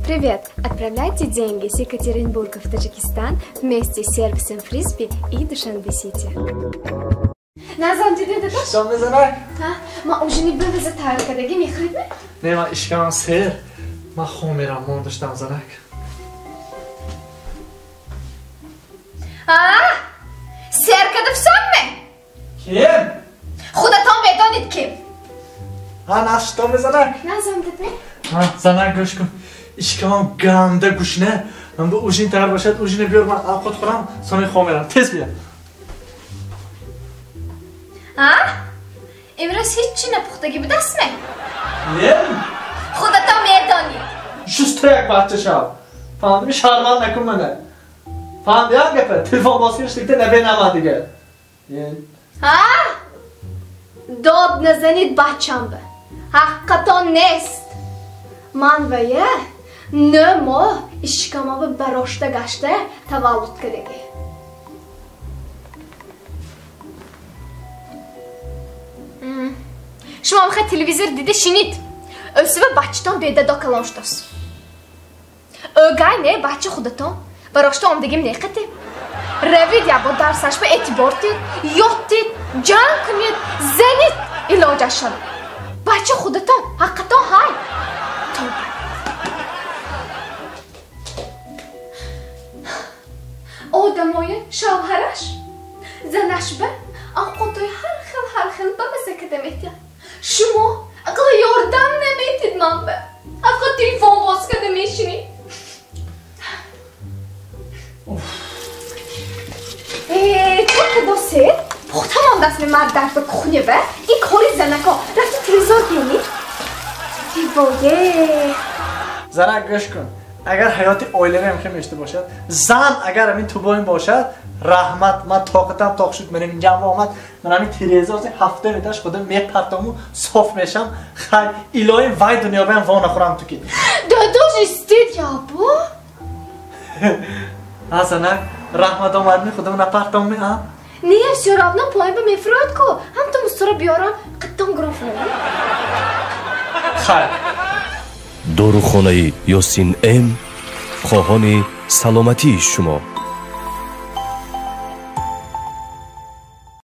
Привет! Отправляйте деньги с Екатеринбурга в Таджикистан вместе с сервисом Фрисби и Душанбе-Сити. Назам, дидӣ дадаш? Что мезанак? Ман ужини бивиза тайёр кардагӣ, мехӯред ме? Не, ман ишкамам сер. Ман хом мерам, мондаштам занак. Сер карда фисон ме? Ким? Худатон медонед ким. На, что мезанак? Назам, дидӣ? Занак, гӯш кун. Ишкамам ганда гушна. Ман бу ужин тайёр бошад, ужина биёр, ман овқат хӯрам, сони хом мерам. Тез бия. Имрӯз ҳеҷ чӣ напухтагӣ будастме? Не? Худатон медонед. Шуста як бача шав. Фаҳмидӣ? Шарманд накун мана. Фаҳмидӣ як гапа? Телефон боз куниш дигар набинаман дигар. Дод назанид бачамба. Ҳаққатон нест. Ман вая 9 моҳ ишкамова барошта гашта таваллуд кардагӣ. Шумо мехоҳед телевизор дида шинид. Ӯсива бачатон бедадо калон шудааст. Ӯгай не, бача худатон. Барошта омдагим неқате. Равид ябо дарсаш ба эътибор дид, ёд дид, ҷанг кунед, занид илоҷаш шавад. Бача худатон, ҳаққатон ҳай. Тавба. Одамои шавҳараш, занаш ба овқотҳои ҳар хел ҳар хел ба маза карда метиҳад. Шумо ақла ёрдам наметид ман ба. Фақат телефон боз карда мешинед. Чӣ кадосед? Пухта мондааст ме мард дар ба кухня ба? Ин кори занако. Рафти телевизор бинед. Дивое. Занак, гӯш кун. Агар ҳаёти оилавӣ ҳам хел мешта бошад, зан агар ҳамин тубоин бошад, раҳмат, ман тоқатам тоқ шуд, манам инҷам омад, ман ҳамин тиреза ози 7 метраш худам мепартому соф мешам. Хай, илоҳим вай дунёбаям во нахӯрам ту ки. Дадош истед ябо. Занак, раҳмат омадми, худам напартомми, а? Не, всё равно поин ба мефурояд ку. Ҳам ту мустура биёрам, қиттон гирон фурояд. Хай. Дорухонаи Ёсин М хоҳони саломатии шумо.